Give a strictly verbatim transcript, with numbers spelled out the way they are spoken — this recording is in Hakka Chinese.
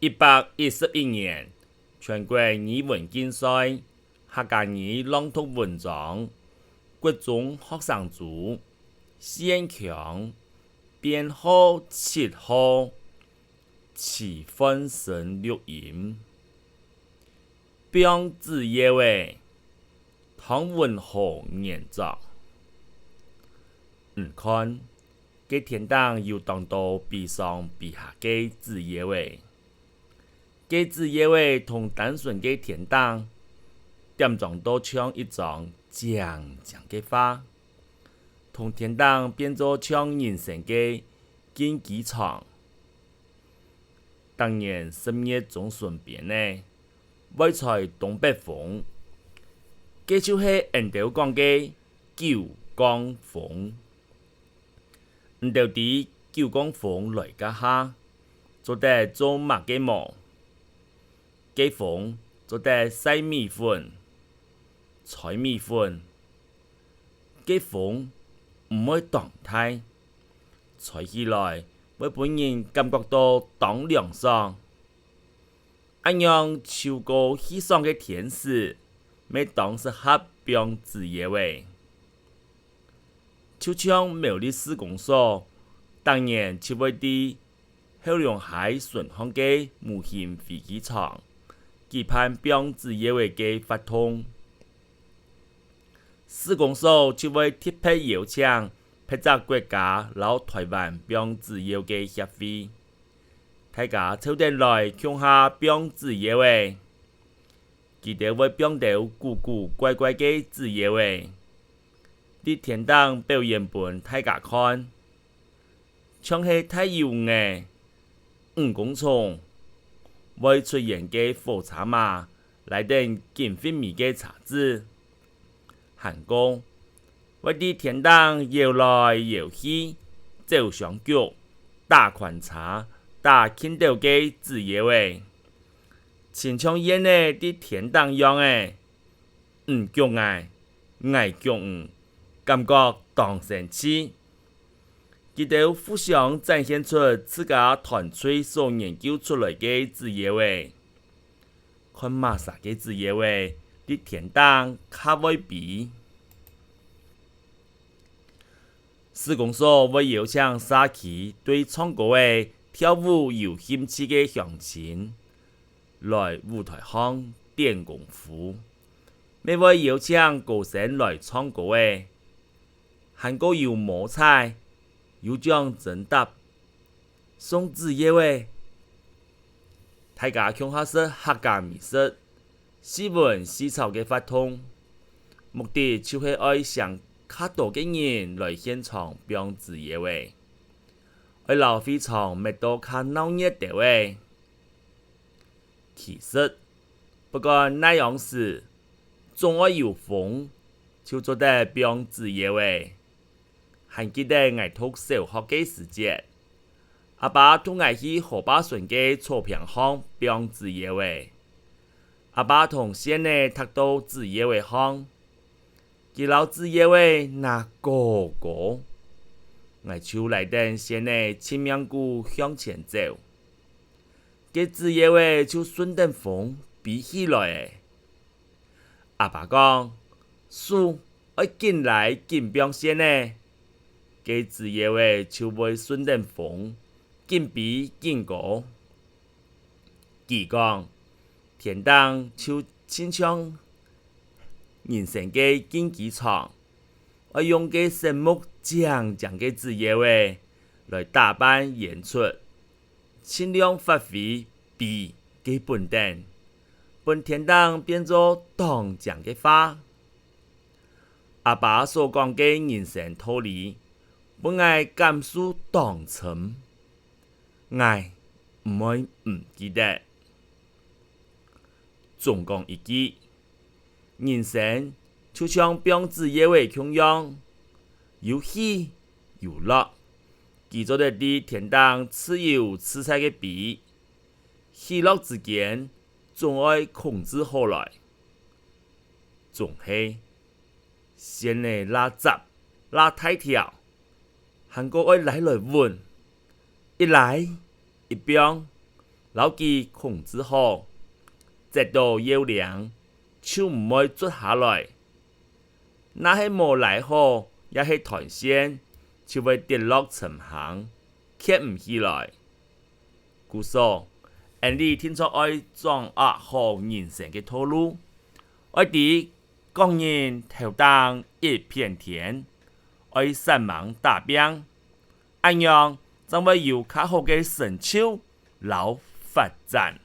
一百一十一年，全國語文競賽，客家語朗讀文章，國中學生組，四縣腔，編號七號，徐煥昇錄音。放紙鷂仔，湯文豪原作。你看，該天頂有當多飛上飛下个紙鷂仔。 該紙鷂仔同單純个天頂，點裝到像一張靚靚个畫，同天頂變做像人生个競技場。逐年十月中旬邊仔，會吹東北風，該就係𠊎兜講个九降風。 你兜知九降風來該下，做得做麼个無？該風做得曬米粉、吹米粉。該風毋會當大，吹起來會分人感覺到當涼爽。 恁樣秋高氣爽个天時，乜當適合放紙鷂仔。就像苗栗市公所，逐年就會在後龍溪脣項个模型飛機場舉辦放紙鷂仔个活動。市公所就會特別邀請別隻國家摎臺灣放紙鷂个協會， 大家湊等來共下放紙鷂仔。佢兜會放兜古古怪怪个紙鷂仔，在天頂表演分大家看，像係大遊藝、五公蟲、會出煙个火車嫲， 拉等緊拂尾个車子，還過會在天頂搖來搖去，走相逐、打寬差、打緊兜个紙鷂仔，親像燕仔在天頂樣仔。你逐𠊎，𠊎逐你，感覺當生趣。 佢兜互相展現出自家團隊所研究出來个紙鷂仔，看麼儕个紙鷂仔在天頂較會飛。市公所會邀請社區對唱歌仔、跳舞有興趣个鄉親來舞臺項展功夫，乜會邀請歌星來唱歌仔。 還過有摸彩，有獎徵答，送紙鷂仔。大家共下食客家美食，四炆四炒个活動，目的就係愛請較多个人來現場放紙鷂仔，愛摎會場搣到較鬧熱兜仔。 其實，不管哪央時，總愛有風，就做得放紙鷂仔。還記得𠊎讀小學个時節，阿爸渡𠊎去河壩脣个草坪項放紙鷂仔。阿爸同線仔䌈到紙鷂仔項， 佢摎紙鷂仔拿高高，𠊎就拉等線仔盡命牯向前走。該紙鷂仔就順等風飛起來咧。阿爸講：「手愛緊拉緊放線仔，該紙鷂仔就會順等風緊飛緊高。」佢講：「天頂就親像人生个競技場，愛用該醒目靚靚个紙鷂仔來打扮演出，盡量發揮飛个本等，分天頂變做當靚个畫。」阿爸所講个人生道理，分𠊎感受當深，𠊎毋會毋記得。總講一句，人生就像放紙鷂仔共樣，有起有落，佢做得在天頂自由自在个飛，起落之間總愛控制好來。總係，線仔罅狹罅大條，還過愛拉來穩，一拉一放，摎佢控制好，接著要領，就毋會捽下來。若係無拉好，也係斷線，就會跌落深坑，蹶毋起來。故所，𫣆俚定著愛掌握好人生个道路，愛知各人頭頂一片天，愛煞猛打拚，恁樣正會有較好个成就摎發展。